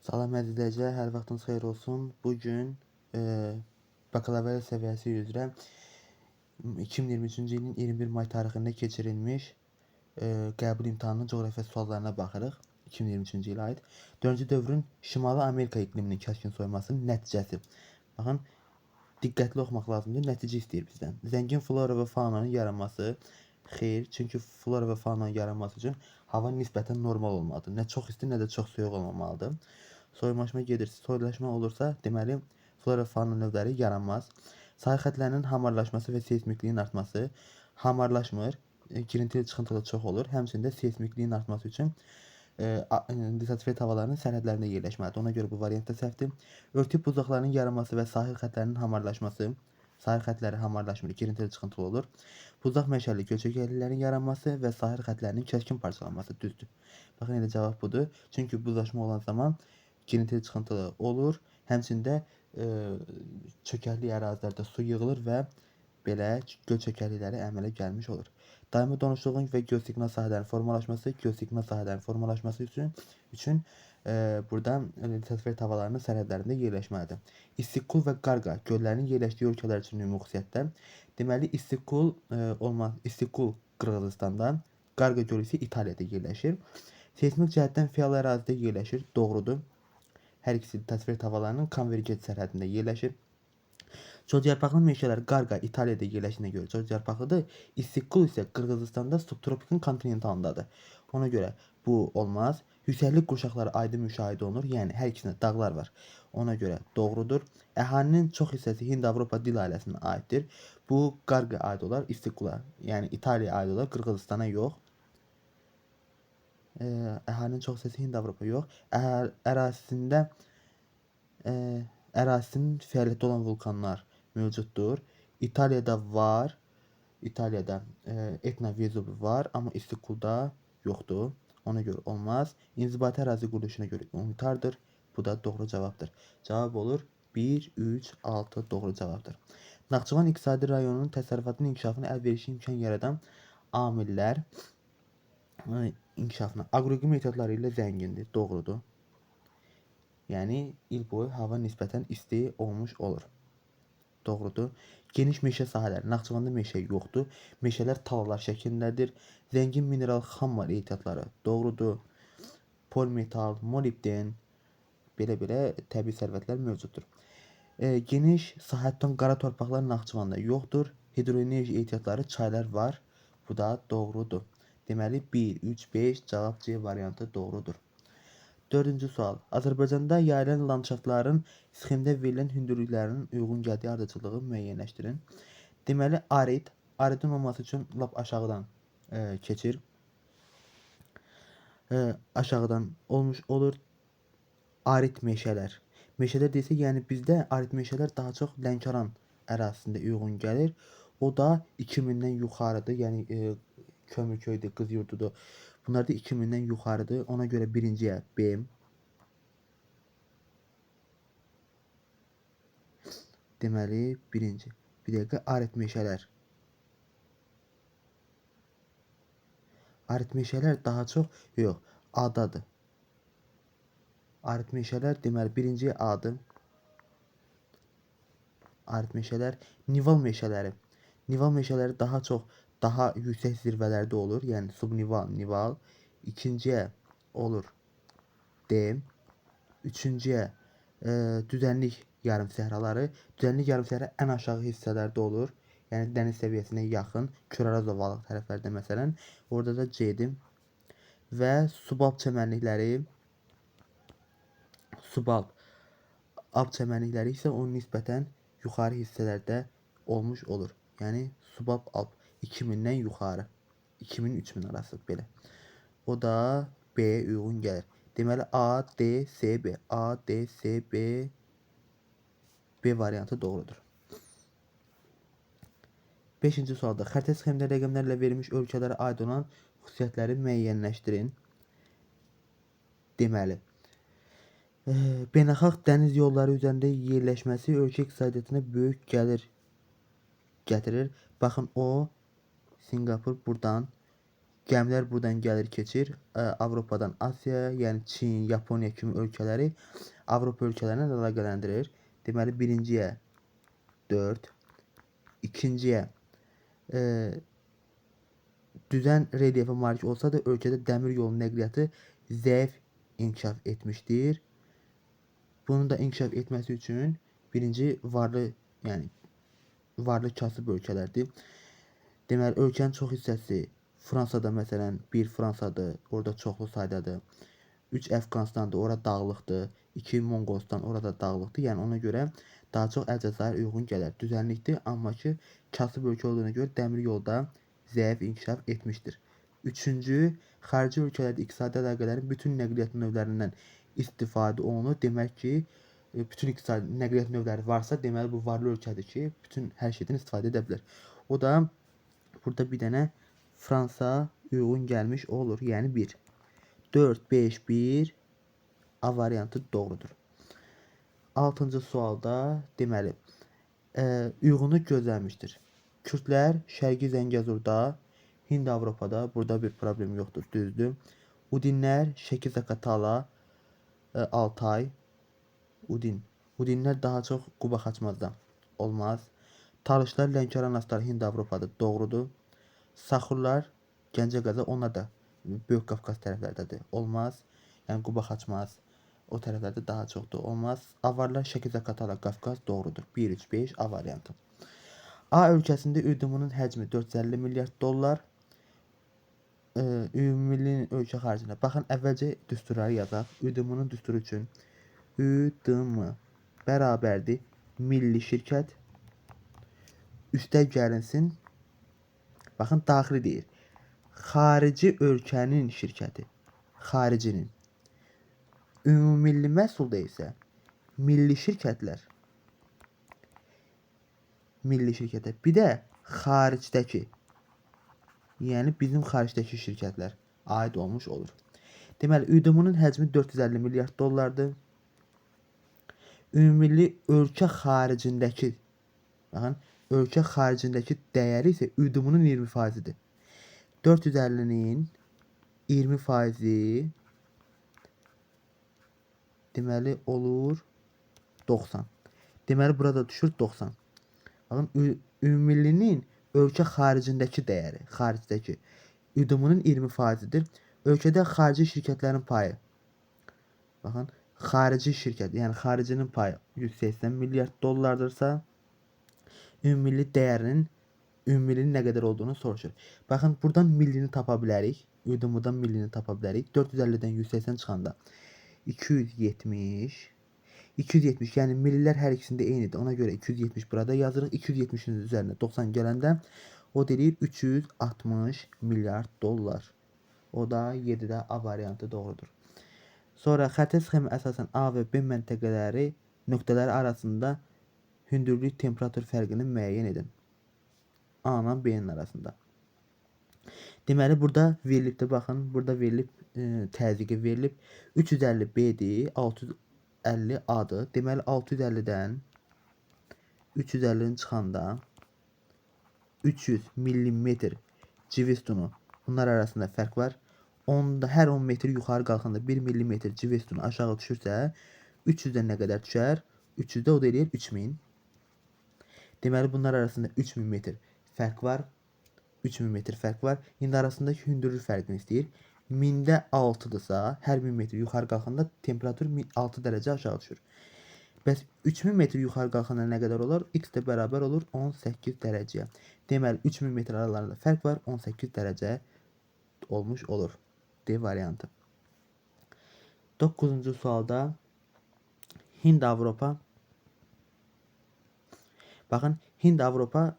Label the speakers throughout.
Speaker 1: Salam əzizləyicilər, hər vaxtınız xeyir olsun. Bu gün bakalavriat səviyyəsi üzrə 2023-cü ilin 21 may tarixində keçirilmiş qəbul imtahanının coğrafiya suallarına baxırıq. 2023-cü ilə aid. 4-cü dövrün Şimali Amerika iqliminin kəskin soyumasının nəticəsi. Baxın, diqqətli oxumaq lazımdır. Nəticə istəyir bizdən. Zəngin flora və faunanın yaranması. Xeyr, çünki flora və faunanın yaranması üçün hava nisbətən normal olmalıdır. Nə çox isti, nə də çox soyuq olmamalıdır. Soyumaşma gedirsə, soyuqlaşma olursa, deməli flora fauna növləri yaranmaz. Sahil xətlərinin hamarlaşması və seysmikliyin artması hamarlaşmır, girintili çıxıntılı çox olur. Həmçinin də seysmikliyin artması üçün litosfer havalarının sərhədlərində yerləşməlidir. Ona görə bu variant da səhvdir. Örtük buzlaqlarının yaranması və sahil xətlərinin hamarlaşması. Sahil xətləri hamarlaşmır, girintili çıxıntılı olur. Buzlaq meşəli göl yaranması və sahil xətlərinin kəskin parçalanması düzdür. Baxın, elə cavab budur. Çünki buzlaşma olan zaman girintili çıxıntılı olur. Həmçinin də çökəkli ərazilərdə su yığılır və belə göl çökəklikləri əmələ gəlmiş olur. Daimi donuşluğun və geosiklon sahələrinin formalaşması, geosiklon sahələrinin formalaşması üçün burada litosfer havalarının sərhədlərində yerləşməlidir. İstiqkul və Qarqa göllərinin yerləşdiyi ölkələr üçün ümumi xüsusiyyətlər. Deməli, İstiqkul olmaz. İstiqkul Qırğızıstanda, Qarqa gölü isə İtaliyada yerləşir. Seysmik cəhətdən fəal ərazidə yerləşir. Doğrudur. Hər ikisi litosfer havalarının konvergent sərhədində yerləşir. Çoxyarpaqlı meşələr Qarqa İtaliyada yerləşdiyinə görə çoxyarpaqlıdır. İstiqkul isə Qırğızıstanda subtropikin kontinentalındadır. Ona görə bu olmaz. Yüksəklik qurşaqları aydın müşahidə olunur. Yəni hər ikisində dağlar var. Ona görə doğrudur. Əhalinin çox hissəsi Hind-Avropa dil ailəsinə aiddir. Bu Qarqa aid olar, İstiqkula, yəni İtaliyaya aid olar, Qırğızıstana yox. Əhalinin çox hissəsi Hind-Avropa yox. Ərazisində ərazisinin fəaliyyətdə olan vulkanlar mövcuddur. İtaliyada var. İtaliyada Etna Vezuvi var, amma İstiqkulda yoxdur. Ona görə olmaz. İnzibati ərazi quruluşuna görə unitardır. Bu da doğru cavabdır. Cavab olur 1, 3, 6 doğru cavabdır. Naxçıvan İqtisadi rayonunun təsərrüfatının inkişafına əlverişli imkan yaradan amillər inkişafına aqroiqlim ehtiyatları ilə zəngindir. Doğrudur. Yəni il boyu hava nisbətən isti olmuş olur. Doğrudur. Geniş meşə sahələri. Naxçıvanda meşə yoxdur. Meşələr talalar şəklindədir. Zəngin mineral xammal ehtiyatları. Doğrudur. Polimetal, molibden, belə-belə təbii sərvətlər mövcuddur. Geniş sahədən qara torpaqlar Naxçıvanda yoxdur. Hidroenerji ehtiyatları, çaylar var. Bu da doğrudur. Deməli 1, 3, 5 cavab C variantı doğrudur. Dördüncü sual. Azərbaycanda yayılan landşaftların sxemdə verilən hündürlüklərinin uyğun gəldiyi ardıcıllığı müəyyənləşdirin. Deməli arid, aridin olması üçün lap aşağıdan keçir. Aşağıdan olmuş olur. Arid meşələr. Meşələr desə, yəni bizdə arid meşələr daha çox Lənkəran ərazisində uyğun gəlir. O da 2000-dən yuxarıdır. Yəni Kömürköydür, Qız Yurdudur. Bunlar da 2000-dən yuxarıdır. Ona görə birinciyə B. Deməli, birinci. Bir dəqiqə, arid meşələr. Arid meşələr daha çox, yox, adadır. Arid meşələr, deməli, birinci adı. Arid meşələr, nival meşələri. Nival meşələri daha çox, daha yüksək zirvələrdə olur. Yəni subnival, nival. İkinciyə olur D. Üçüncüyə düzənlik yarım səhraları. Düzənlik yarım səhra ən aşağı hissələrdə olur. Yəni dəniz səviyyəsinə yaxın, Kür-Araz ovalıq tərəflərdə məsələn. Orada da C-dir. Və subalp çəmənlikləri, subalp alp çəmənlikləri isə onun nisbətən yuxarı hissələrdə olmuş olur. Yəni subalp alp 2000-dən yuxarı, 2000-3000 arası belə. O da B-yə uyğun gəlir. Deməli A, D, C, B. A, D, C, B, B variantı doğrudur. Beşinci sualda xəritə sxemdə rəqəmlərlə verilmiş ölkələrə aid olan xüsusiyyətləri müəyyənləşdirin. Deməli, beynəlxalq dəniz yolları üzərində yerləşməsi ölkə iqtisadiyyatına böyük gəlir gətirir. Baxın, o Sinqapur buradan Gəmilər buradan gəlir, keçir. Avropadan Asiyaya, yəni Çin, Yaponiya kimi ölkələri Avropa ölkələrinə əlaqələndirir. Deməli, birinciyə 4, ikinciyə düzən relyefə malik olsa da ölkədə dəmir yolu nəqliyyatı zəif inkişaf etmişdir. Bunun da inkişaf etməsi üçün birinci varlı, yəni varlı kasıb ölkələrdir. Deməli, ölkənin çox hissəsi Fransada məsələn, 1 Fransadır, orada çoxlu saydadır. 3 Əfqanistandır, ora dağlıqdır. 2 Monqolistan, orada dağlıqdır. Yəni ona görə daha çox Əlcəzair uyğun gələr. Düzənlikdir, amma ki kasıb ölkə olduğuna görə dəmir yolda zəif inkişaf etmişdir. Üçüncü, xarici ölkələrdə iqtisadi əlaqələrin bütün nəqliyyat növlərindən istifadə olunur. Demək ki, bütün iqtisadi nəqliyyat növləri varsa, deməli bu varlı ölkədir ki, bütün hər şeydən istifadə edə bilər. O da burada bir dənə Fransa uyğun gəlmiş olur. Yəni 1. 4, 5, 1 A variantı doğrudur. 6-cı sualda deməli, uyğunluq gözlənmişdir. Kürdlər Şərqi Zəngəzurda, Hind Avropada, burada bir problem yoxdur, düzdür. Udinlər Şəki Zaqatala, Altay, Udin. Udinlər daha çox Quba Xaçmazda olmaz. Talışlar Lənkəran Astar Hind Avropada doğrudur. Saxurlar Gəncə Qaza, onlar da Böyük Qafqaz tərəflərdədir. Olmaz. Yəni Quba Xaçmaz o tərəflərdə daha çoxdur. Olmaz. Avarlar Şəki Zaqatala Qafqaz doğrudur. 1, 3, 5 A variantı. A ölkəsində ÜDM-nin həcmi 450 milyard dollar. Ümummilli ölkə xaricində. Baxın, əvvəlcə düsturları yazaq. ÜDM-nin düsturu üçün ÜDM bərabərdir milli şirkət üstə gəlinsin. Baxın, daxili deyir. Xarici ölkənin şirkəti. Xaricinin. Ümummilli məhsulda isə milli şirkətlər milli şirkətə. Bir də xaricdəki, yəni bizim xaricdəki şirkətlər aid olmuş olur. Deməli, ÜDM-nin həcmi 450 milyard dollardır. Ümummilli ölkə xaricindəki, baxın, ölkə xaricindəki dəyəri isə ÜDM-nin 20%-dir. 450-nin 20% deməli olur 90. Deməli, burada düşür 90. Baxın, ümummillinin ölkə xaricindəki dəyəri, xaricdəki ÜDM-nin 20%-dir. Ölkədə xarici şirkətlərin payı. Baxın, xarici şirkət, yəni xaricinin payı 180 milyard dollardırsa, ümummilli dəyərinin ümummillinin nə qədər olduğunu soruşur. Baxın, buradan millini tapa bilərik. ÜDM-dan millini tapa bilərik. 450-dən 180 çıxanda 270. 270, yəni millilər hər ikisində eynidir. Ona görə 270 burada yazırıq. 270-in üzərinə 90 gələndə o deyir 360 milyard dollar. O da 7-də A variantı doğrudur. Sonra xəritə sxemi əsasən A və B məntəqələri nöqtələri arasında hündürlük temperatur fərqini müəyyən edin. A ilə B-nin arasında. Deməli, burada verilibdir. Baxın, burada verilib, təzyiqi verilib. 350 B-dir, 650 A-dır. Deməli, 650-dən 350-nin çıxanda 300 millimetr civi sütunu, bunlar arasında fərq var. Onda hər 10 metr yuxarı qalxanda 1 millimetr civi sütunu aşağı düşürsə, 300-dən nə qədər düşər? 300-də o da eləyir 3000. Deməli, bunlar arasında 3000 metr fərq var. 3000 metr fərq var. İndi arasındakı hündürlük fərqini istəyir. 1000-də 6-dırsa, hər 1000 metr yuxarı qalxanda temperatur 6 dərəcə aşağı düşür. Bəs 3000 metr yuxarı qalxanda nə qədər olar? X də bərabər olur 18 dərəcəyə. Deməli, 3000 metr aralarında fərq var, 18 dərəcə olmuş olur. D variantı. 9-cu sualda Hind Avropa. Baxın, Hind Avropa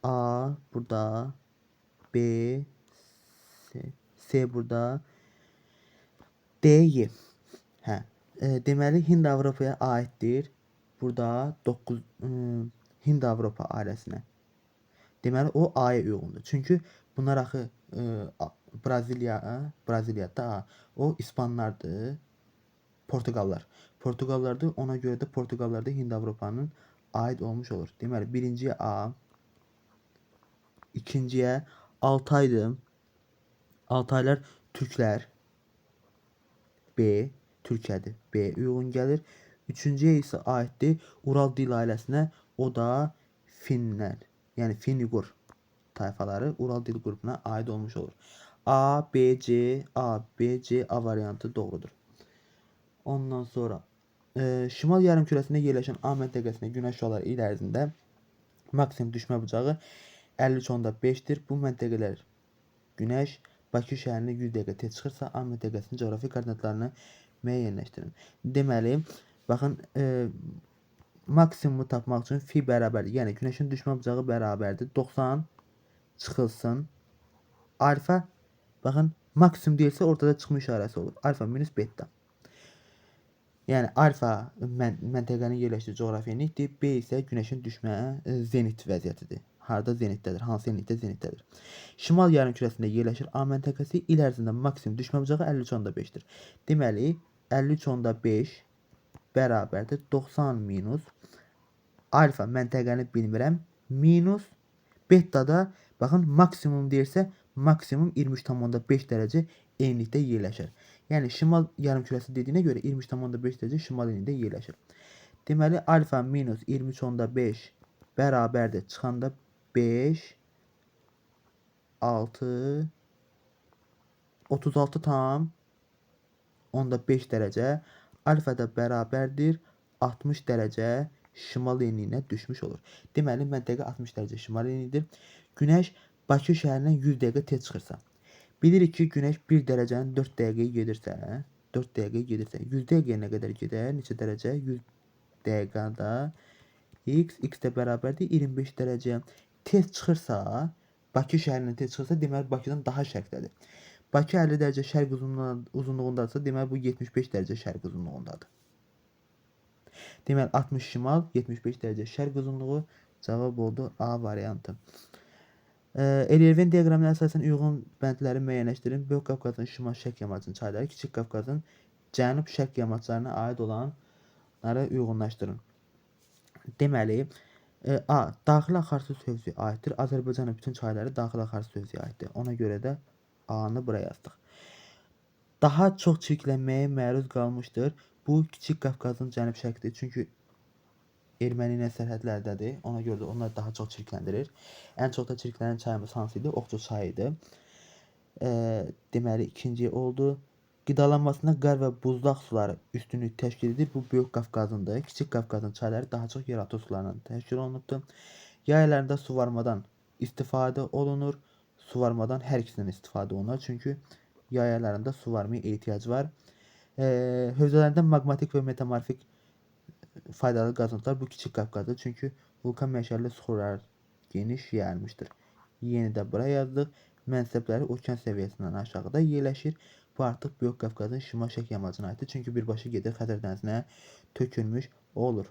Speaker 1: A burada, B, C, C burada, D, Y. Hə, deməli Hind Avropaya aiddir. Burada 9 Hind Avropa ailəsinə. Deməli o A-ya uyğundur. Çünki bunlar axı Braziliya, Braziliyada A, o İspanlardır, Portuqallar. Portuqallardır. Ona görə də Portuqallar da Hind Avropanın aid olmuş olur. Deməli birinciyə A, ikinciyə Altaydır. Altaylar türklər. B. Türkiyədir. B uyğun gəlir. Üçüncüyə isə aiddir Ural dil ailəsinə. O da Finlər. Yəni Fin-Uğur tayfaları Ural dil qrupuna aid olmuş olur. A, B, C, A, B, C, A variantı doğrudur. Ondan sonra şimal yarımkürəsində yerləşən A məntəqəsində günəş şüaları il ərzində maksimum düşmə bucağı 53,5-dir. Bu məntəqələr günəş Bakı şəhərinə 100 dəqiqə tez çıxırsa, A məntəqəsinin coğrafi koordinatlarını müəyyənləşdirin. Deməli, baxın, maksimumu tapmaq üçün fi bərabərdir. Yəni günəşin düşmə bucağı bərabərdir. 90 çıxılsın. Alfa, baxın, maksimum deyilsə ortada çıxma işarəsi olur. Alfa minus beta. Yəni alfa məntəqənin yerləşdiyi coğrafi enlikdir. B isə günəşin düşmə zenit vəziyyətidir. Harda zenitdədir? Hansı enlikdə zenitdədir? Şimal yarımkürəsində yerləşir A məntəqəsi. İl ərzində maksimum düşmə bucağı 53,5-dir. Deməli, 53,5 bərabərdir 90 minus alfa məntəqəni bilmirəm minus betada, baxın, maksimum deyirsə maksimum 23,5 dərəcə enlikdə yerləşir. Yəni şimal yarımkürəsi dediyinə görə 23,5 dərəcə şimal enlikdə yerləşir. Deməli alfa minus 23,5 bərabərdir. Çıxanda 5 6 36,5 dərəcə. Alfa da bərabərdir 60 dərəcə şimal enliyinə düşmüş olur. Deməli məntəqə 60 dərəcə şimal enliyidir. Günəş Bakı şəhərindən 100 dəqiqə tez çıxırsa, bilirik ki, günəş 1 dərəcənin 4 dəqiqəyə gedirsə, 4 dəqiqəyə gedirsə, 100 dəqiqəyə nə qədər gedər? Neçə dərəcə? 100 dəqiqədə x, x də bərabərdir 25 dərəcəyə. Tez çıxırsa, Bakı şəhərindən tez çıxırsa, deməli Bakıdan daha şərqdədir. Bakı 50 dərəcə şərq uzunluğundadırsa, deməli bu 75 dərəcə şərq uzunluğundadır. Deməli 60 şimal, 75 dərəcə şərq uzunluğu cavab oldu A variantı. Elevin diaqramına əsasən uyğun bəndləri müəyyənləşdirin. Böyük Qafqazın şimal-şərq yamacının çayları, Kiçik Qafqazın cənub-şərq yamaclarına aid olanları uyğunlaşdırın. Deməli, A. Daxili axarsu hövzəyə aiddir. Azərbaycanın bütün çayları daxili axarsu hövzəyə aiddir. Ona görə də A-nı bura yazdıq. Daha çox çirklənməyə məruz qalmışdır. Bu Kiçik Qafqazın cənub-şərqidir. Çünki erməni ilə sərhədlərdədir. Ona görə də onlar daha çox çirkləndirir. Ən çox da çirklənən çayımız hansı idi? Oxçu çayı idi. Deməli, ikinci oldu. Qidalanmasında qar və buzlaq suları üstünlük təşkil edir. Bu Böyük Qafqazındır. Kiçik Qafqazın çayları daha çox yeraltı sularla təşkil olunubdur. Yay aylarında suvarmadan istifadə olunur. Suvarmadan hər ikisindən istifadə olunur. Çünki yay aylarında suvarmaya ehtiyac var. Hövzələrində maqmatik və metamorfik faydalı qazıntılar bu Kiçik Qafqazdır. Çünki vulkan mənşəli suxurlar geniş yayılmışdır. Yenə də bura yazdıq. Mənsəbləri okean səviyyəsindən aşağıda yerləşir. Bu artıq Böyük Qafqazın şimal-şərq yamacına aiddir. Çünki birbaşa gedir Xəzər dənizinə tökülmüş olur.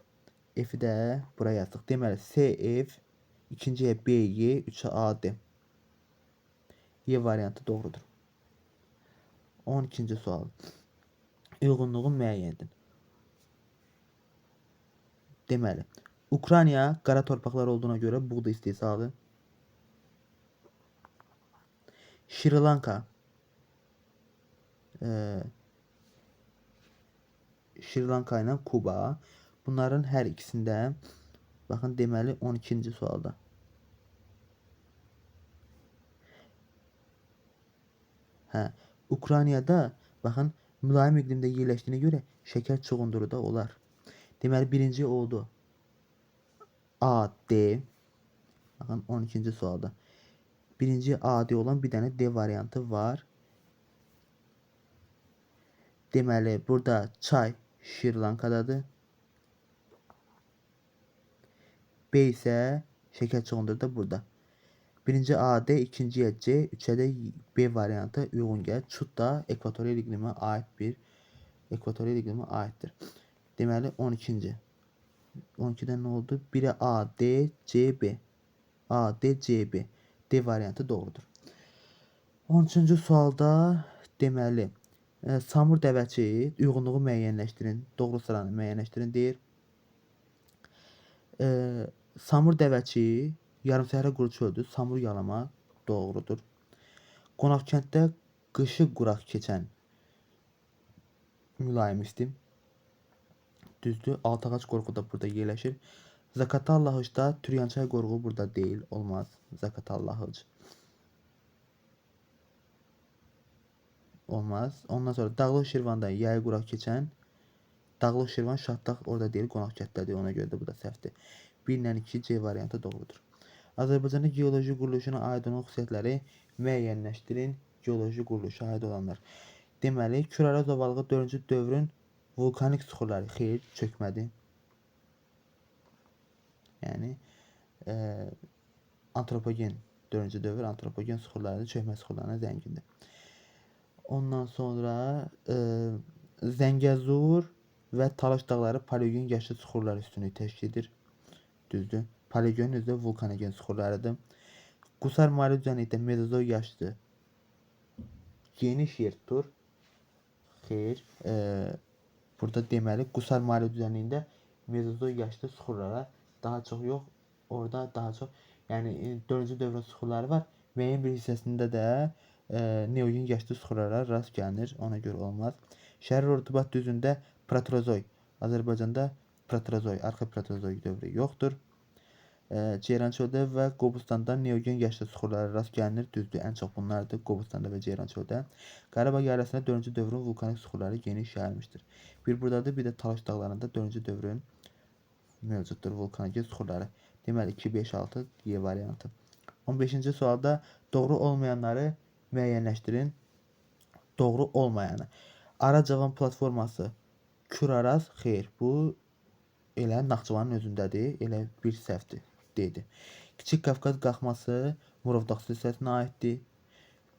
Speaker 1: F-i də bura yazdıq. Deməli S, F, ikinciyə B, Y, 3-ə A, D. Y variantı doğrudur. 12-ci sual. Uyğunluğu müəyyən edin. Deməli, Ukrayna qara torpaqlar olduğuna görə buğda istehsalı. Şri Lanka Şri Lanka ilə Kuba. Bunların hər ikisində baxın, deməli 12-ci sualda. Hə, Ukraynada baxın, mülayim iqlimdə yerləşdiyinə görə şəkər çuğunduru da olar. Deməli, birinci oldu A, D. Baxın, 12-ci sualda. Birinci A, D olan bir dənə D variantı var. Deməli, burada çay Şri Lankadadır. B isə şəkər çuğunduru da burada. Birinci A, D, ikinciyə C, üçə də B variantı uyğun gəlir. Çut da ekvatorial iqlimə aid bir ekvatorial iqlimə aiddir. Deməli 12-ci. 12-dən nə oldu? 1-ə A, D, C, B. A, D, C, B. D variantı doğrudur. 13-cü sualda deməli, Samur dəvəçi uyğunluğu müəyyənləşdirin, doğru sıranı müəyyənləşdirin deyir. Samur dəvəçi yarımsəhra quru çöldür. Samur yalama Doğrudur. Qonaqkənddə qışı quraq keçən mülayim isti. Düzdür. Altıağac qorğu da burada yerləşir. Zaqatala-Lahıcda Türyançay qorğu burada deyil. Olmaz. Zaqatala-Lahıc. Olmaz. Ondan sonra Dağlıq Şirvanda yayı quraq keçən Dağlıq Şirvan Şahdağ orada deyil, Qonaqkənddədir. Ona görə də bu da səhvdir. 1 ilə 2 C variantı doğrudur. Azərbaycanda geoloji quruluşuna aid olan xüsusiyyətləri müəyyənləşdirin. Geoloji quruluşa aid olanlar. Deməli, Kür-Araz ovalığı 4-cü dövrün vulkanik suxurları. Xeyr, çökmədi. Yəni antropogen 4-cü dövr antropogen suxurlarıdır, çökmə suxurlarına zəngindir. Ondan sonra Zəngəzur və Talaş dağları paleogen yaşlı suxurlar üstünlüyü təşkil edir. Düzdür. Paleogen özü də vulkanogen suxurlarıdır. Qusar mahalı düzənlikdə mezozoy yaşlı geniş yer tutur. Xeyr. Burada deməli Qusar mahalı düzənliyində mezozoy yaşlı suxurlara daha çox yox, orada daha çox, yəni 4-cü dövrün suxurları var. Müəyyən bir hissəsində də neogen yaşlı suxurlara rast gəlinir. Ona görə olmaz. Şərq Ordubat düzündə Proterozoy. Azərbaycanda Proterozoy, arxa Proterozoy dövrü yoxdur. Ceyrançöldə və Qobustanda neogen yaşlı suxurlara rast gəlinir. Düzdür, ən çox bunlardır Qobustanda və Ceyrançöldə. Qarabağ yaylasında 4-cü dövrün vulkanik suxurları geniş yayılmışdır. Bir buradadır, bir də Talaş dağlarında 4-cü dövrün mövcuddur vulkanogen suxurları. Deməli 2, 5, 6 Y variantı. 15-ci sualda doğru olmayanları müəyyənləşdirin. Doğru olmayanı. Aracavan platforması Kür-Araz, xeyr, bu elə Naxçıvanın özündədir. Elə bir səhvdir, dedi. Kiçik Qafqaz qalxması Murovdağ silsiləsinə aiddir.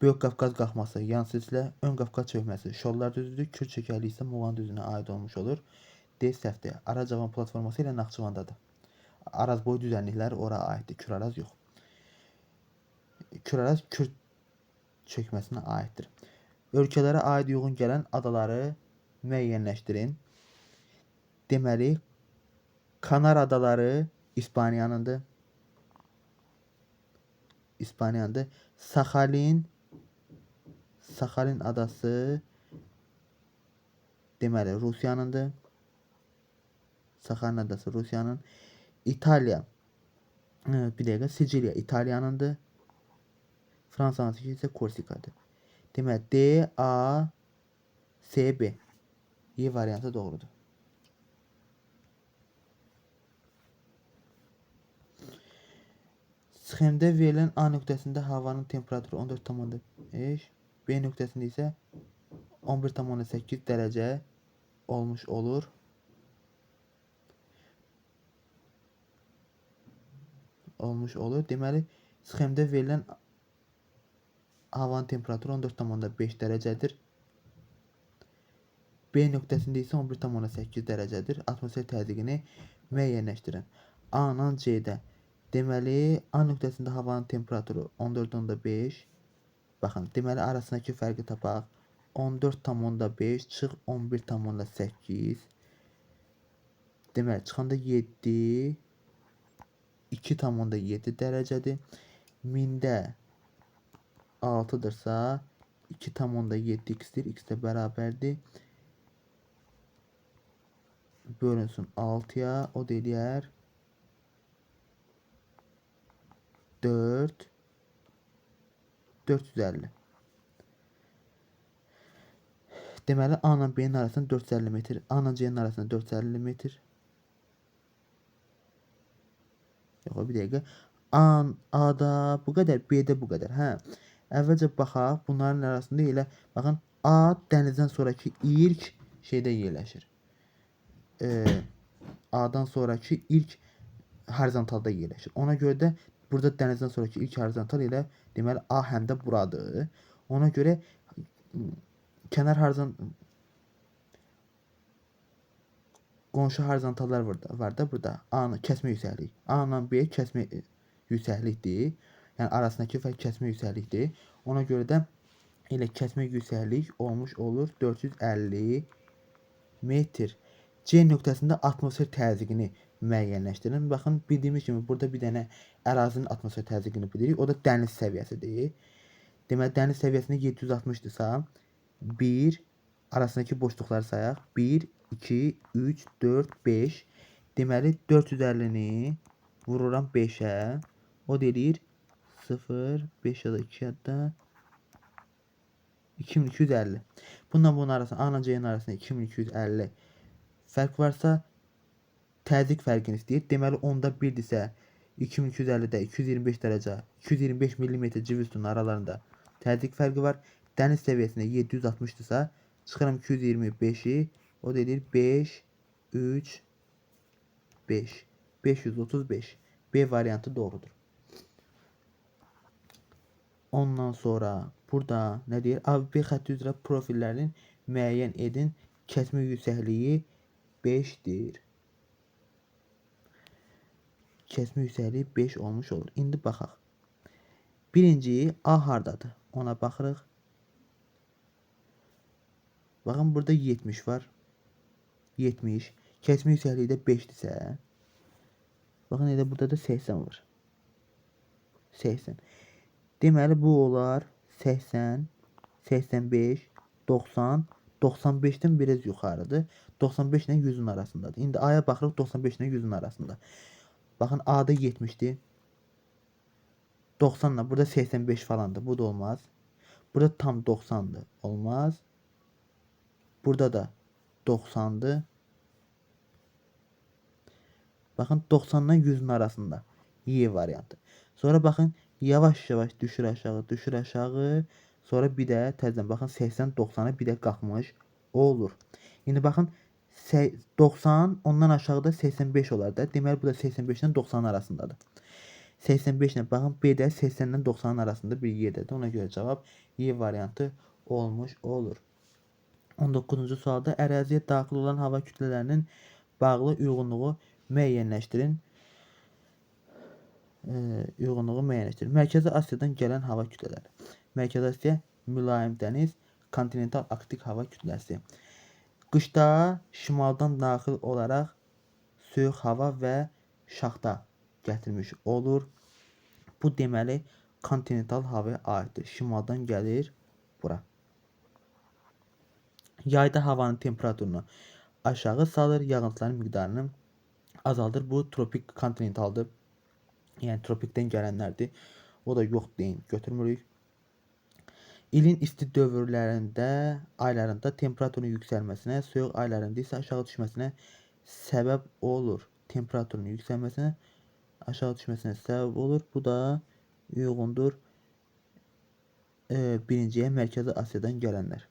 Speaker 1: Böyük Qafqaz qalxması yan silsilə, Ön Qafqaz çökməsi Şollar düzüdür. Kür çökəkliyi isə Muğan düzünə aid olmuş olur. D səhvdir. Aracavan platforması ilə Naxçıvandadır. Arazboyu düzənliklər ora aiddir. Kür-Araz yox. Kür-Araz Kür çökməsinə aiddir. Ölkələrə aid uyğun gələn adaları müəyyənləşdirin. Deməli, Kanar adaları İspaniyanındır. İspaniyanındır. Saxalin adası deməli Rusiyanındır. Saxalin adası Rusiyanın. İtaliya, bir dəqiqə, Siciliya İtaliyanındır. Fransanın isə Korsikadır. Deməli D, A, S, B. Y variantı doğrudur. Sxemdə verilən A nöqtəsində havanın temperaturu 14,5, B nöqtəsində isə 11,8 dərəcə olmuş olur. Deməli, sxemdə verilən havanın temperaturu 14,5 dərəcədir. B nöqtəsində isə 11,8 dərəcədir. Atmosfer təzyiqini müəyyənləşdirin. A ilə C-də. Deməli, A nöqtəsində havanın temperaturu 14,5. Baxın, deməli, arasındakı fərqi tapaq. 14,5 çıx 11,8. Deməli, çıxanda 7, 2,7 dərəcədir. Mində 6-dırsa, 2,7 x-dir. X də bərabərdir. Bölünsün 6-ya, o da eləyər 4, 450. Deməli, A ilə B-nin arasında 450 metr, A ilə C-nin arasında 450 metr. Yox, bir dəqiqə. A-da bu qədər, B-də bu qədər. Hə. Əvvəlcə baxaq, bunların arasında elə, baxın, A dənizdən sonraki ilk şeydə yerləşir. A-dan sonraki ilk horizontalda yerləşir. Ona görə də burada dənizdən sonraki ilk horizontal elə deməli A həm də buradır. Ona görə kənar horizont qonşu horizontallar var da burada. A-nı kəsmə yüksəklik. A ilə B kəsmə yüksəklikdir. Yəni arasındakı fərq kəsmə yüksəklikdir. Ona görə də elə kəsmə yüksəklik olmuş olur 450 metr. C nöqtəsində atmosfer təzyiqini müəyyənləşdirin. Baxın, bildiyimiz kimi burada bir dənə ərazinin atmosfer təzyiqini bilirik. O da dəniz səviyyəsidir. Deməli, dəniz səviyyəsində 760-dırsa, 1, arasındakı boşluqları sayaq. 1, 2, 3, 4, 5. Deməli, 450-ni vururam 5-ə. O da eləyir 0, 5 ya da 2 ya da 2250. Bununla bunun arasında, A ilə C-nin arasında 2250 fərq varsa, təzyiq fərqini istəyir. Deməli, onda 1-dirsə, 2250-də 225 dərəcə, 225 millimetr civə sütunun aralarında təzyiq fərqi var. Dəniz səviyyəsində 760-dırsa, çıxıram 225-i, o da eləyir 5, 3, 5, 535. B variantı doğrudur. Ondan sonra burada nə deyir? AB xətti üzrə profillərin müəyyən edin. Kəsmə yüksəkliyi 5-dir. Kəsmə yüksəkliyi 5 olmuş olur. İndi baxaq. Birinci A hardadır? Ona baxırıq. Baxın, burada 70 var. 70. Kəsmə yüksəkliyi də 5-dirsə. Baxın, elə burada da 80 var. 80. Deməli, bu olar 80, 85, 90, 95-dən biraz yuxarıdır. 95 ilə 100-ün arasındadır. İndi A-ya baxırıq, 95 ilə 100-ün arasında. Baxın, A-da 70-dir. 90 ilə burada 85 falandır. Bu da olmaz. Burada tam 90-dır. Olmaz. Burada da 90-dır. Baxın, 90-dan 100-ün arasında. Y variantı. Sonra baxın, yavaş-yavaş düşür aşağı, düşür aşağı. Sonra bir də təzədən baxın, 80-90-a bir də qalxmış olur. İndi baxın, 90, ondan aşağıda 85 olar da. Deməli, bu da 85 ilə 90 arasındadır. 85 ilə baxın, B də 80 ilə 90 arasında bir yerdədir. Ona görə cavab Y variantı olmuş olur. 19-cu sualda əraziyə daxil olan hava kütlələrinin bağlı uyğunluğu müəyyənləşdirin. Uyğunluğu müəyyənləşdirin. Mərkəzi Asiyadan gələn hava kütlələri. Mərkəzi Asiya mülayim dəniz, kontinental arktik hava kütləsi. Qışda şimaldan daxil olaraq soyuq hava və şaxta gətirmiş olur. Bu deməli kontinental havaya aiddir. Şimaldan gəlir bura. Yayda havanın temperaturunu aşağı salır, yağıntıların miqdarını azaldır. Bu tropik kontinentaldır. Yəni tropikdən gələnlərdir. O da yox deyin, götürmürük. İlin isti dövrlərində, aylarında temperaturun yüksəlməsinə, soyuq aylarında isə aşağı düşməsinə səbəb olur. Temperaturun yüksəlməsinə, aşağı düşməsinə səbəb olur. Bu da uyğundur. Birinciyə Mərkəzi Asiyadan gələnlər.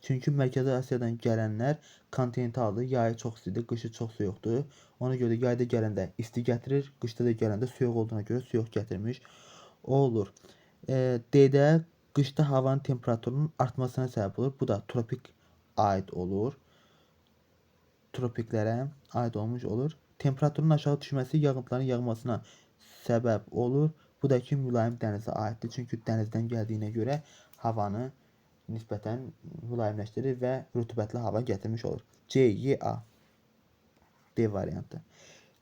Speaker 1: Çünki Mərkəzi Asiyadan gələnlər kontinentaldır. Yayı çox istidir, qışı çox soyuqdur. Ona görə də yayda gələndə isti gətirir, qışda da gələndə soyuq olduğuna görə soyuq gətirmiş olur. D-də qışda havanın temperaturunun artmasına səbəb olur. Bu da tropik aid olur. Tropiklərə aid olmuş olur. Temperaturun aşağı düşməsi yağıntıların yağmasına səbəb olur. Bu da ki, mülayim dənizə aiddir. Çünki dənizdən gəldiyinə görə havanı nisbətən mülayimləşdirir və rütubətli hava gətirmiş olur. C, Y, A. D variantı.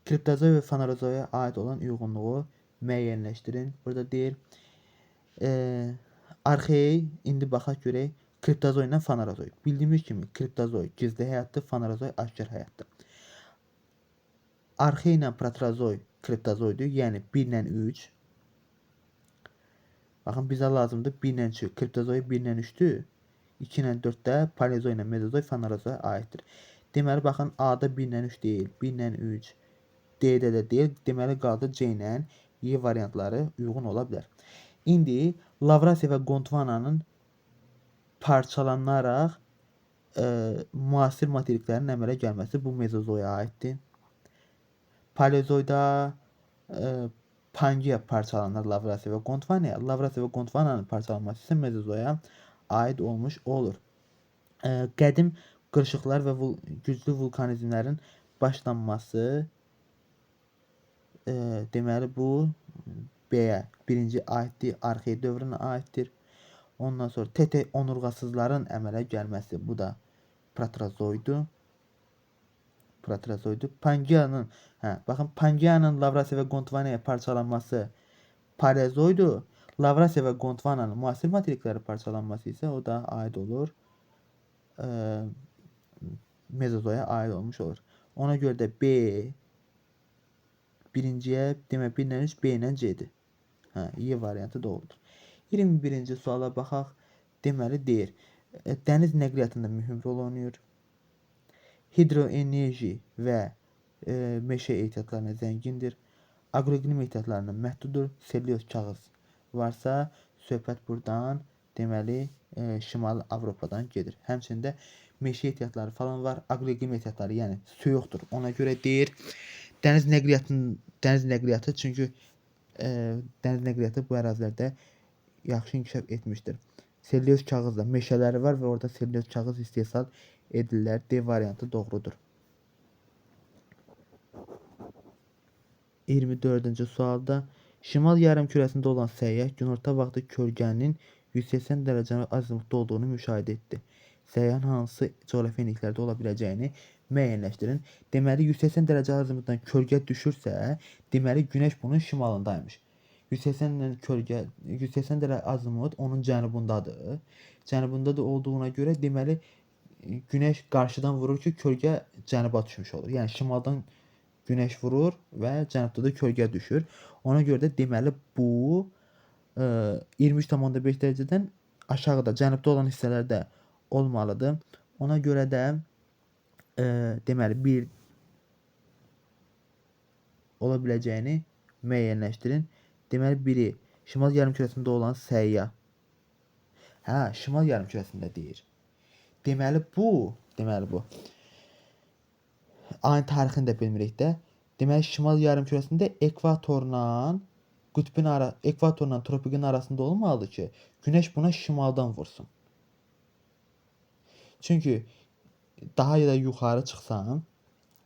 Speaker 1: Kriptozoy və fanerozoya aid olan uyğunluğu müəyyənləşdirin. Burada deyir, arxey, indi baxaq görək, kriptozoy ilə fanerozoy. Bildiyimiz kimi kriptozoy gizli həyatdır, fanerozoy aşkar həyatdır. Arxey ilə proterozoy kriptozoydur, yəni 1 ilə 3. Baxın, bizə lazımdır 1 ilə 3. Kriptozoy 1 ilə 3-dür. 2 ilə 4 də paleozoy ilə mezozoy fanerozoya aiddir. Deməli, baxın, A-da 1 ilə 3 deyil, 1 ilə 3, D-də də deyil. Deməli, qaldı C ilə Y variantları uyğun ola bilər. İndi Lavrasiya və Gondvananın parçalanaraq müasir materiklərin əmələ gəlməsi bu mezozoya aiddir. Paleozoyda Pangea parçalanır Lavrasiya və Gondvanaya. Lavrasiya və Gondvananın parçalanması isə mezozoya aid olmuş olur. Qədim qırışıqlar və güclü vulkanizmlərin başlanması deməli bu B-yə birinci aiddir, arxey dövrünə aiddir. Ondan sonra TT onurğasızların əmələ gəlməsi bu da proterozoydur. Proterozoydur. Pangeanın, hə, baxın Pangeanın Lavrasiya və Gondvanaya parçalanması Paleozoydur. Lavrasiya və Gondvananın müasir materikləri parçalanması isə o da aid olur. Mezozoya aid olmuş olur. Ona görə də B birinciyə, demək 1 ilə 3 B ilə C-dir. Hə, Y variantı doğrudur. 21-ci suala baxaq. Deməli deyir, dəniz nəqliyyatında mühüm rol oynayır. Hidroenerji və meşə ehtiyatlarına zəngindir. Agroiqlim ehtiyatlarına məhduddur. Selluloz kağız varsa, söhbət buradan deməli Şimali Avropadan gedir. Həmçinin də meşə ehtiyatları falan var. Agroiqlim ehtiyatları, yəni soyuqdur. Ona görə deyir. Dəniz nəqliyyatı çünki dəniz nəqliyyatı bu ərazilərdə yaxşı inkişaf etmişdir. Selluloz kağızla meşələri var və orada selluloz kağız istehsal edirlər. D variantı doğrudur. 24-cü sualda şimal yarımkürəsində olan səyyah günorta vaxtı kölgənin 180 dərəcə azimutda olduğunu müşahidə etdi. Səyyahın hansı coğrafi enliklərdə ola biləcəyini müəyyənləşdirin. Deməli 180 dərəcə azimutdan kölgə düşürsə, deməli günəş bunun şimalındaymış. 180 kölgə 180 dərəcə azimut onun cənubundadır. Cənubunda da olduğuna görə deməli günəş qarşıdan vurur ki, kölgə cənuba düşmüş olur. Yəni şimaldan günəş vurur və cənubda da kölgə düşür. Ona görə də deməli bu 23,5 dərəcədən aşağıda, cənubda olan hissələrdə olmalıdır. Ona görə də deməli bir ola biləcəyini müəyyənləşdirin. Deməli biri şimal yarımkürəsində olan səyyah. Hə, şimal yarımkürəsində deyir. Deməli bu. Ayın tarixini də bilmirik də. Deməli şimal yarımkürəsində ekvatorla qütbün ara, ekvatorla tropikin arasında olmalıdır ki, günəş buna şimaldan vursun. Çünki daha da yuxarı çıxsam,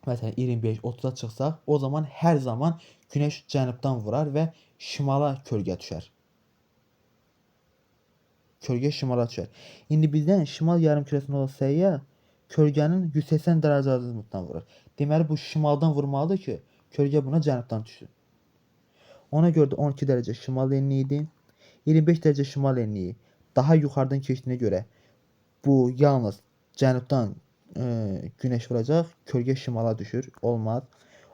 Speaker 1: məsələn 25-30-a çıxsaq, o zaman hər zaman günəş cənubdan vurar və şimala kölgə düşər. Kölgə şimala düşər. İndi bizdən şimal yarımkürəsində olan səyyah kölgənin 180 dərəcə azimutdan vurur. Deməli bu şimaldan vurmalıdır ki, kölgə buna cənubdan düşsün. Ona görə də 12 dərəcə şimal enliyi idi. 25 dərəcə şimal enliyi daha yuxarıdan keçdiyinə görə bu yalnız cənubdan günəş vuracaq, kölgə şimala düşür, olmaz.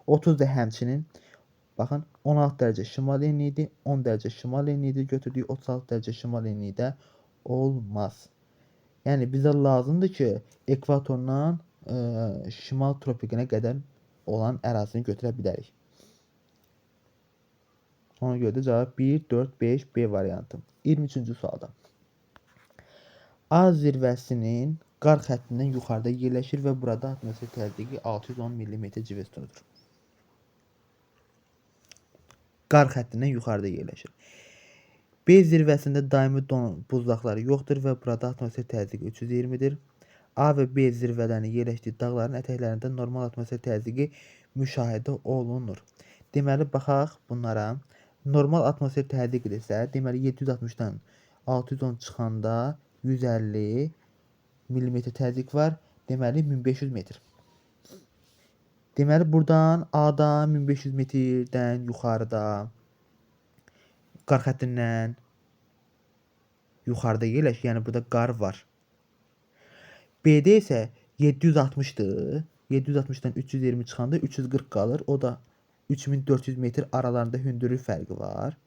Speaker 1: 30 da həmçinin baxın 16 dərəcə şimal enliyi idi, 10 dərəcə şimal enliyi idi, götürdüyü 36 dərəcə şimal enliyi də olmaz. Yəni bizə lazımdır ki, ekvatordan şimal tropikinə qədər olan ərazini götürə bilərik. Ona görə də cavab 1, 4, 5, B variantı. 23-cü sualda. A zirvəsinin qar xəttindən yuxarıda yerləşir və burada atmosfer təzyiqi 610 mm civə sütunudur. Qar xəttindən yuxarıda yerləşir. B zirvəsində daimi don buzlaqları yoxdur və burada atmosfer təzyiqi 320-dir. A və B zirvələrinin yerləşdiyi dağların ətəklərində normal atmosfer təzyiqi müşahidə olunur. Deməli, baxaq bunlara. Normal atmosfer təzyiqidirsə, deməli 760-dan 610 çıxanda 150 millimetr təzyiq var. Deməli 1500 metr. Deməli buradan A-dan 1500 metrdən yuxarıda qar xəttindən yuxarıda yerləşir. Yəni burada qar var. B-də isə 760-dır. 760-dan 320 çıxanda 340 qalır. O da 3400 metr aralarında hündürlük fərqi var.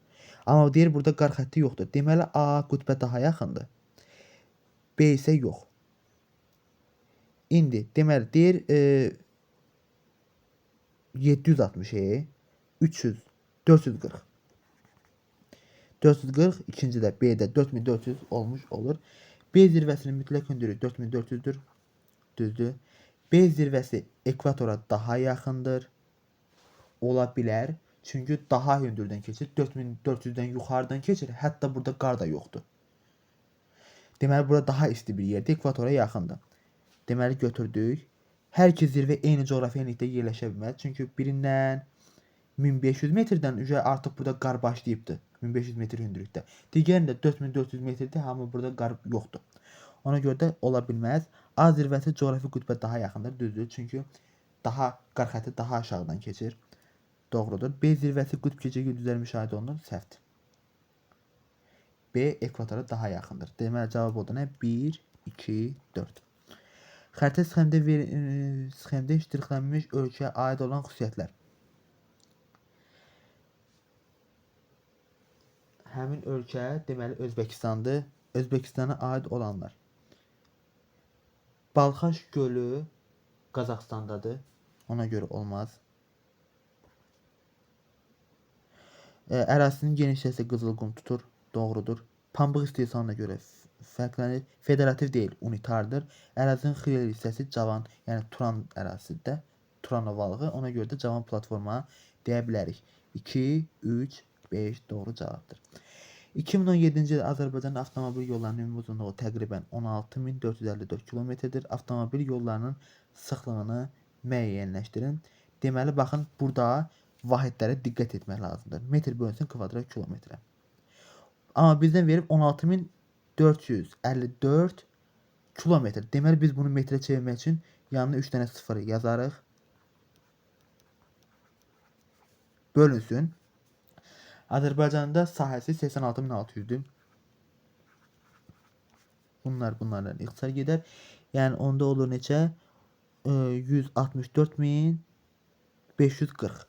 Speaker 1: Amma deyir burada qar xətti yoxdur. Deməli A qütbə daha yaxındır. B isə yox. İndi deməli deyir 760 300 440. 440 ikinci də B-də 4400 olmuş olur. B zirvəsinin mütləq hündürlüyü 4400-dür. Düzdür. B zirvəsi ekvatora daha yaxındır. Ola bilər. Çünki daha hündürdən keçir. 4400-dən yuxarıdan keçir. Hətta burada qar da yoxdur. Deməli burada daha isti bir yerdir. Ekvatora yaxındır. Deməli götürdük. Hər iki zirvə eyni coğrafi enlikdə yerləşə bilməz. Çünki birindən 1500 metrdən artıq burada qar başlayıbdır. 1500 metr hündürlükdə. Digərində 4400 metrdir, amma burada qar yoxdur. Ona görə də ola bilməz. A zirvəsi coğrafi qütbə daha yaxındır, düzdür. Çünki Daha qar xətti daha aşağıdan keçir. Doğrudur. B zirvəsi qütb gecə gündüzləri müşahidə olunur. Səhvdir. B ekvatora daha yaxındır. Deməli cavab odur nə? 1, 2, 4. Xəritə sxemdə ştrixlənmiş ölkəyə aid olan xüsusiyyətlər. Həmin ölkə deməli Özbəkistandır. Özbəkistana aid olanlar. Balxaş gölü Qazaxıstandadır. Ona görə olmaz. Ərazisinin geniş hissəsi Qızılqum tutur. Doğrudur. Pambıq istehsalına görə fərqlənir. Federativ deyil, unitardır. Ərazinin xeyli hissəsi cavan, yəni Turan ərazisidir. Turan ovalığı. Ona görə də cavan platforma deyə bilərik. 2, 3, 5 doğru cavabdır. 2017-ci ildə Azərbaycanın avtomobil yollarının ümumi uzunluğu təqribən 16.454 kilometrdir. Avtomobil yollarının sıxlığını müəyyənləşdirin. Deməli, baxın, burada vahidlərə diqqət etmək lazımdır. Metr bölünsün kvadrat kilometrə. Amma bizdən verib 16.454 kilometr. Deməli, biz bunu metrə çevirmək üçün yanına 3 dənə sıfır yazarıq. Bölünsün. Azərbaycanda sahəsi 86.600-dür. Bunlar bunlarla ixtisar gedər. Yəni onda olur neçə? 164.540.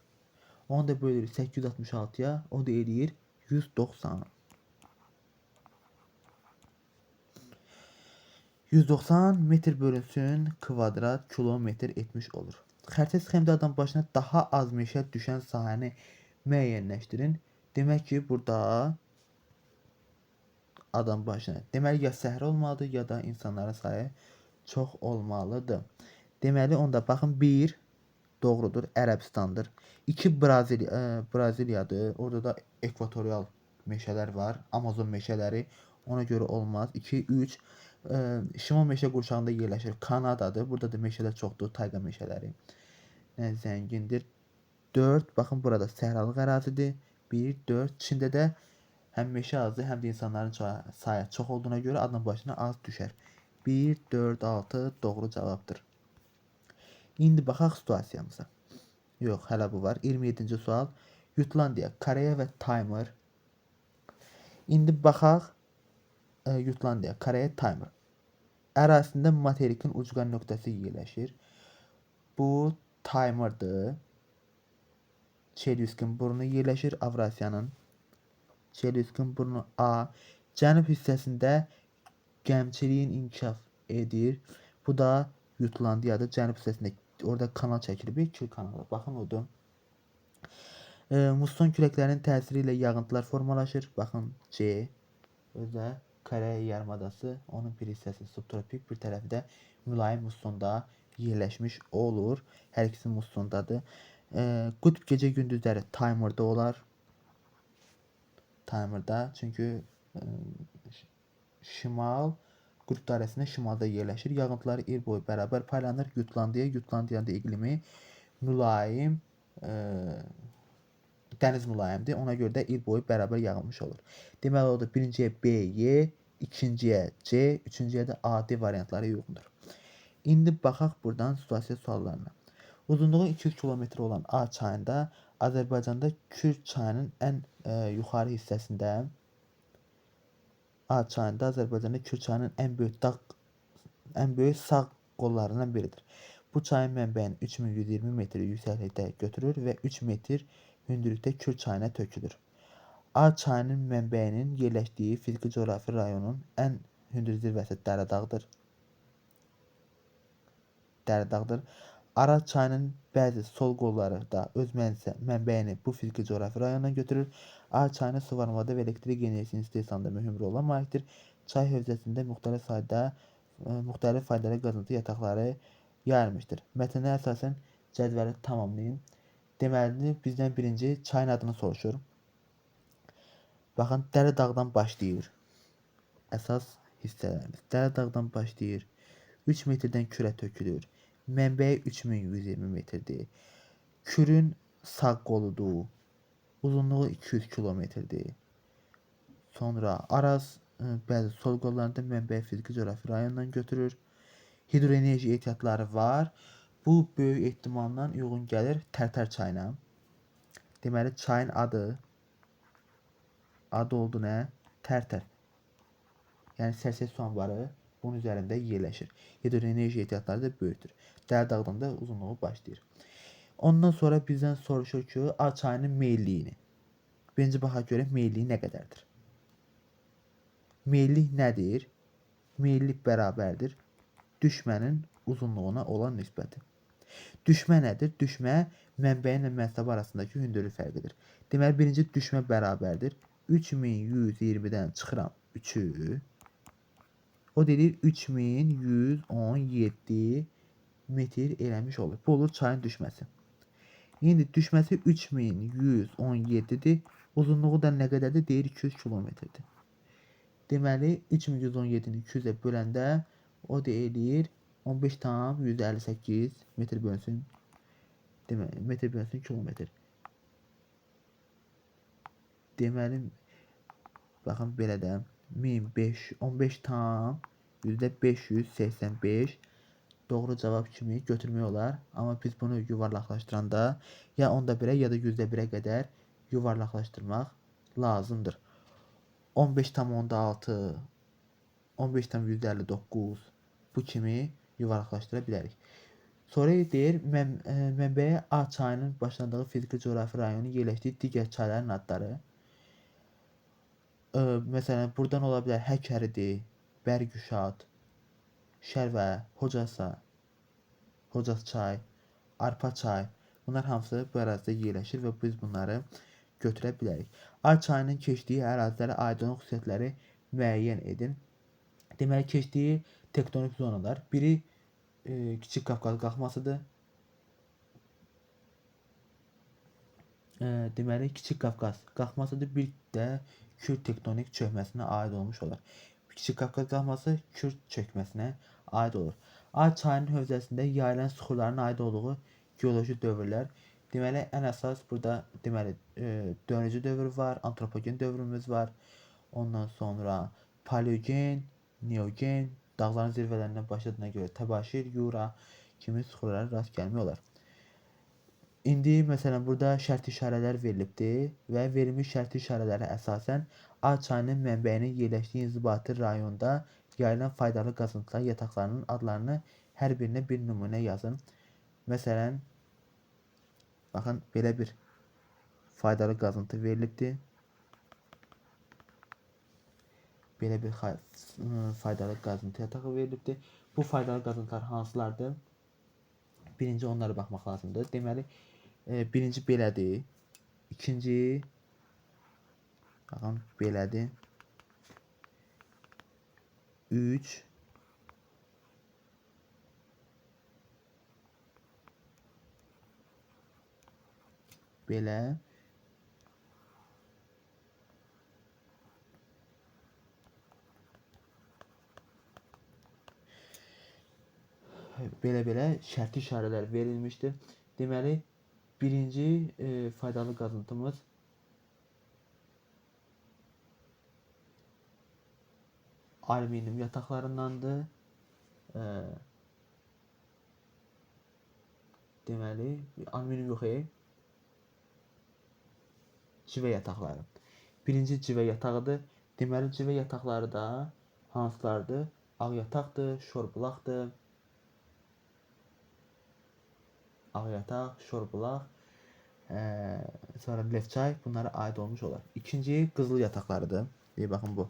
Speaker 1: Onu da bölürük 866-ya. O da eləyir 190. 190 metr bölünsün kvadrat kilometr etmiş olur. Xəritə sxemdə adam başına daha az meşə düşən sahəni müəyyənləşdirin. Demək ki, burada adam başına. Deməli, ya səhra olmalıdır, ya da insanların sayı çox olmalıdır. Deməli, onda baxın, 1 doğrudur, Ərəbistandır. 2 Braziliyadır. Orada da ekvatorial meşələr var. Amazon meşələri. Ona görə olmaz. 2, 3 şimal meşə qurşağında yerləşir. Kanadadır. Burada da meşələr çoxdur. Tayqa meşələri. Yəni, zəngindir. 4, baxın, burada səhralıq ərazidir. 1, 4. Çində də həm meşə azdır, həm də insanların sayı çox olduğuna görə adam başına az düşər. 1, 4, 6 doğru cavabdır. İndi baxaq situasiyamıza. Yox, hələ bu var. 27-ci sual. Jutlandiya, Koreya və Taymır. İndi baxaq Jutlandiya, Koreya, Taymır. Ərazisində materikin ucqar nöqtəsi yerləşir. Bu Taymırdır. Çelyuskin burnu yerləşir Avrasiyanın. Çelyuskin burnu A. Cənub hissəsində gəmiçiliyin inkişaf edir. Bu da Jutlandiyadır. Cənub hissəsində orada kanal çəkilib, Kil kanalı. Baxın odur. Musson küləklərinin təsiri ilə yağıntılar formalaşır. Baxın C. Özdə Koreya yarımadası, onun bir hissəsi subtropik, bir tərəfi də mülayim mussonda yerləşmiş olur. Hər ikisi mussondadır. Qütb gecə gündüzləri Taymırda olar. Taymırda, çünki şimal qütb dairəsində şimalda yerləşir. Yağıntıları il boyu bərabər paylanır. Jutlandiya, Jutlandiyanın iqlimi mülayim, dəniz mülayimdir. Ona görə də il boyu bərabər yağılmış olur. Deməli, o da birinciyə B, Y, ikinciyə C, üçüncüyə də A, D variantları uyğundur. İndi baxaq buradan situasiya suallarına. Uzunluğu 200 km olan A çayında Azərbaycanda Kür çayının ən yuxarı hissəsində A çayında Azərbaycanda Kür çayının ən böyük dağ, ən böyük sağ qollarından biridir. Bu çayın mənbəyini 3120 metr yüksəklikdə götürür və 3 metr hündürlükdə Kür çayına tökülür. A çayının mənbəyinin yerləşdiyi fiziki coğrafi rayonun ən hündür zirvəsi Dəredağdır. Dəredağdır. Araz çayının bəzi sol qolları da öz mənbəyini bu fiziki coğrafi rayondan götürür. A çayının suvarmada və elektrik enerjisinin istehsalında mühüm rola malikdir. Çay hövzəsində müxtəlif sayda müxtəlif faydalı qazıntı yataqları yayılmışdır. Mətnə əsasən cədvəli tamamlayın. Deməli, bizdən birinci çayın adını soruşur. Baxın, Dəredağdan başlayır. Əsas hissələrimiz. Dəredağdan başlayır. 3 metrdən Kürə tökülür. Mənbəyi 3120 metrdir. Kürün sağ qoludur. Uzunluğu 200 kilometrdir. Sonra Araz bəzi sol qollarında mənbəyi fiziki coğrafi rayondan götürür. Hidroenerji ehtiyatları var. Bu böyük ehtimalla uyğun gəlir Tərtər çayına. Deməli çayın adı oldu nə? Tərtər. Yəni Sərsəy su anbarı bunun üzərində yerləşir. Hidroenerji ehtiyatları da böyükdür. Dəli da uzunluğu başlayır. Ondan sonra bizdən soruşur ki, A çayının meylliyini. Birinci baxaq görək meyilliyi nə qədərdir. Meyillik nədir? Meyillik bərabərdir düşmənin uzunluğuna olan nisbəti. Düşmə nədir? Düşmə mənbəyin və mənsəbi arasındakı hündürlük fərqidir. Deməli, birinci düşmə bərabərdir. 3120-dən çıxıram 3-ü. O deyir 3117 metr eləmiş olur. Bu olur çayın düşməsi. İndi düşməsi 3117-dir. Uzunluğu da nə qədərdir? Deyir 200 kilometrdir. Deməli 3117-ni 200-ə böləndə o da eləyir 15,158 metr bölünsün. Deməli metr bölünsün kilometr. Deməli baxın belə də 15,585 doğru cavab kimi götürmək olar. Amma biz bunu yuvarlaqlaşdıranda ya 1/10-ə ya da 1/1-ə qədər yuvarlaqlaşdırmaq lazımdır. 15,6, 15,159 bu kimi yuvarlaqlaşdıra bilərik. Sonra deyir, mənbəyə A çayının başlandığı fiziki coğrafi rayonun yerləşdiyi digər çayların adları. Məsələn, buradan ola bilər Həkəridir, Bərgüşad, Şərvə, Hocasa, Hocasçay, Arpaçay. Bunlar hamısı bu ərazidə yerləşir və biz bunları götürə bilərik. A çayının keçdiyi ərazilərə aid olan xüsusiyyətləri müəyyən edin. Deməli, keçdiyi tektonik zonalar. Biri Kiçik Qafqaz qalxmasıdır. Deməli, Kiçik Qafqaz qalxmasıdır. Bir də Kür tektonik çökməsinə aid olmuş olar. Kiçik Qafqaz qalxması Kür çökməsinə aid olur. A çayının hövzəsində yayılan süxurların aid olduğu geoloji dövrlər. Deməli, ən əsas burada deməli dönücü dövr var, antropogen dövrümüz var. Ondan sonra paleogen, neogen, dağların zirvələrindən başladığına görə təbaşir, yura kimi süxurlara rast gəlmək olar. İndi məsələn burada şərti işarələr verilibdir və verilmiş şərti işarələrə əsasən A çayının mənbəyinin yerləşdiyi inzibati rayonda yayılan faydalı qazıntılar yataqlarının adlarını hər birinə bir nümunə yazın. Məsələn, baxın belə bir faydalı qazıntı verilibdir. Belə bir faydalı qazıntı yatağı verilibdir. Bu faydalı qazıntılar hansılardır? Birinci onlara baxmaq lazımdır. Deməli, birinci belədir. İkinci, baxın, belədir. 3, belə. Belə-belə şərti işarələr verilmişdir. Deməli, birinci faydalı qazıntımız alüminium yataqlarındandır. Deməli, alüminium yox, civə yataqları. Birinci civə yatağıdır. Deməli, civə yataqları da hansılardır? Ağ yataqdır, şorbulaqdır. Ağ yataq, şorbulaq, sonra lefçay bunlara aid olmuş olar. İkinci qızıl yataqlarıdır. Deyir, baxın bu.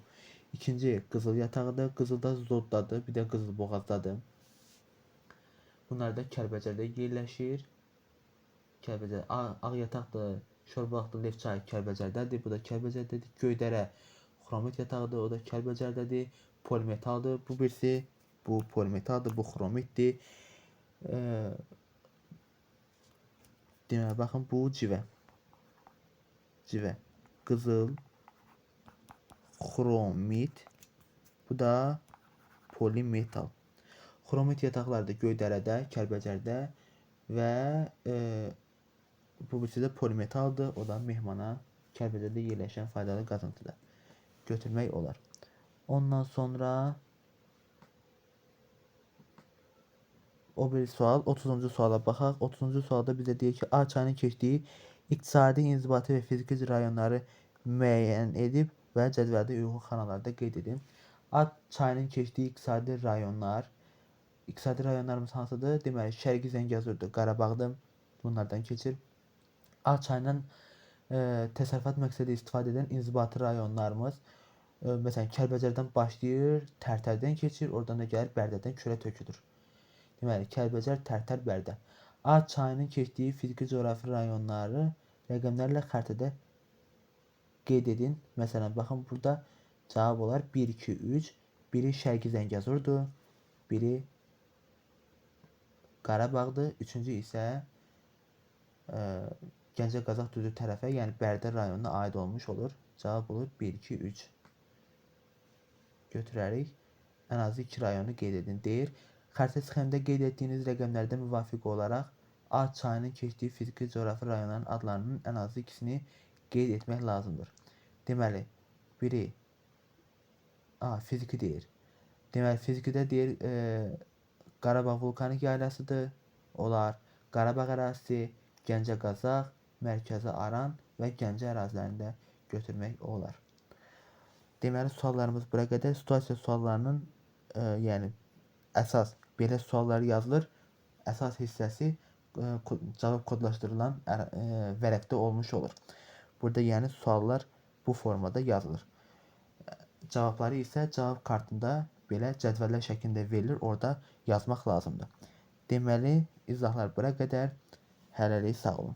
Speaker 1: İkinci qızıl yatağıdır. Qızıl da Zoddadır, bir də Qızılboğazdadır. Bunlar da Kəlbəcərdə yerləşir. Kəlbəcər, ağ yataqdır, şorbulaqdır, lefçay Kəlbəcərdədir. Bu da Kəlbəcərdədir. Göydərə xromit yatağıdır, o da Kəlbəcərdədir. Polimetaldır. Bu birisi, bu polimetaldır, bu xromitdir. Deməli, baxın, bu civə. Civə. Qızıl, xromit. Bu da polimetal. Xromit yataqları da Göydərədə, Kəlbəcərdə və bu birisi də polimetaldır. O da Mehmana, Kəlbəcərdə yerləşən faydalı qazıntıdır. Götürmək olar. Ondan sonra O bir sual. 30-cu suala baxaq. 30-cu sualda bizə deyir ki, A çayının keçdiyi iqtisadi, inzibati və fiziki rayonları müəyyən edib və cədvəldə uyğun xanalarda qeyd edin. A çayının keçdiyi iqtisadi rayonlar. İqtisadi rayonlarımız hansıdır? Deməli, Şərqi Zəngəzurdur, Qarabağdır. Bunlardan keçir. A çayından təsərrüfat məqsədi istifadə edən inzibati rayonlarımız, məsələn, Kəlbəcərdən başlayır, Tərtərdən keçir, oradan da gəlir Bərdədən çölə tökülür. Deməli, Kəlbəcər, Tərtər, Bərdə. A çayının keçdiyi fiziki coğrafi rayonları rəqəmlərlə xəritədə qeyd edin. Məsələn, baxın, burada cavab olar 1, 2, 3. Biri Şərqi Zəngəzurdur, biri Qarabağdır, üçüncü isə Gəncə-Qazax düzü tərəfə, yəni Bərdə rayonuna aid olmuş olur. Cavab olur 1, 2, 3. Götürərik. Ən azı 2 rayonu qeyd edin. Deyir, xəritə sxemdə qeyd etdiyiniz rəqəmlərdə müvafiq olaraq A çayının keçdiyi fiziki coğrafi rayonların adlarının ən azı ikisini qeyd etmək lazımdır. Deməli, biri fiziki deyir. Deməli, fizikidə deyir, Qarabağ vulkanik yaylasıdır. Olar Qarabağ ərazisi, Gəncə-Qazax, Mərkəzi Aran və Gəncə ərazilərində götürmək olar. Deməli, suallarımız bura qədər. Situasiya suallarının, yəni əsas belə suallar yazılır. Əsas hissəsi cavab kodlaşdırılan vərəqdə olmuş olur. Burada yəni suallar bu formada yazılır. Cavabları isə cavab kartında belə cədvəllər şəklində verilir. Orada yazmaq lazımdır. Deməli, izahlar bura qədər. Hələlik sağ olun.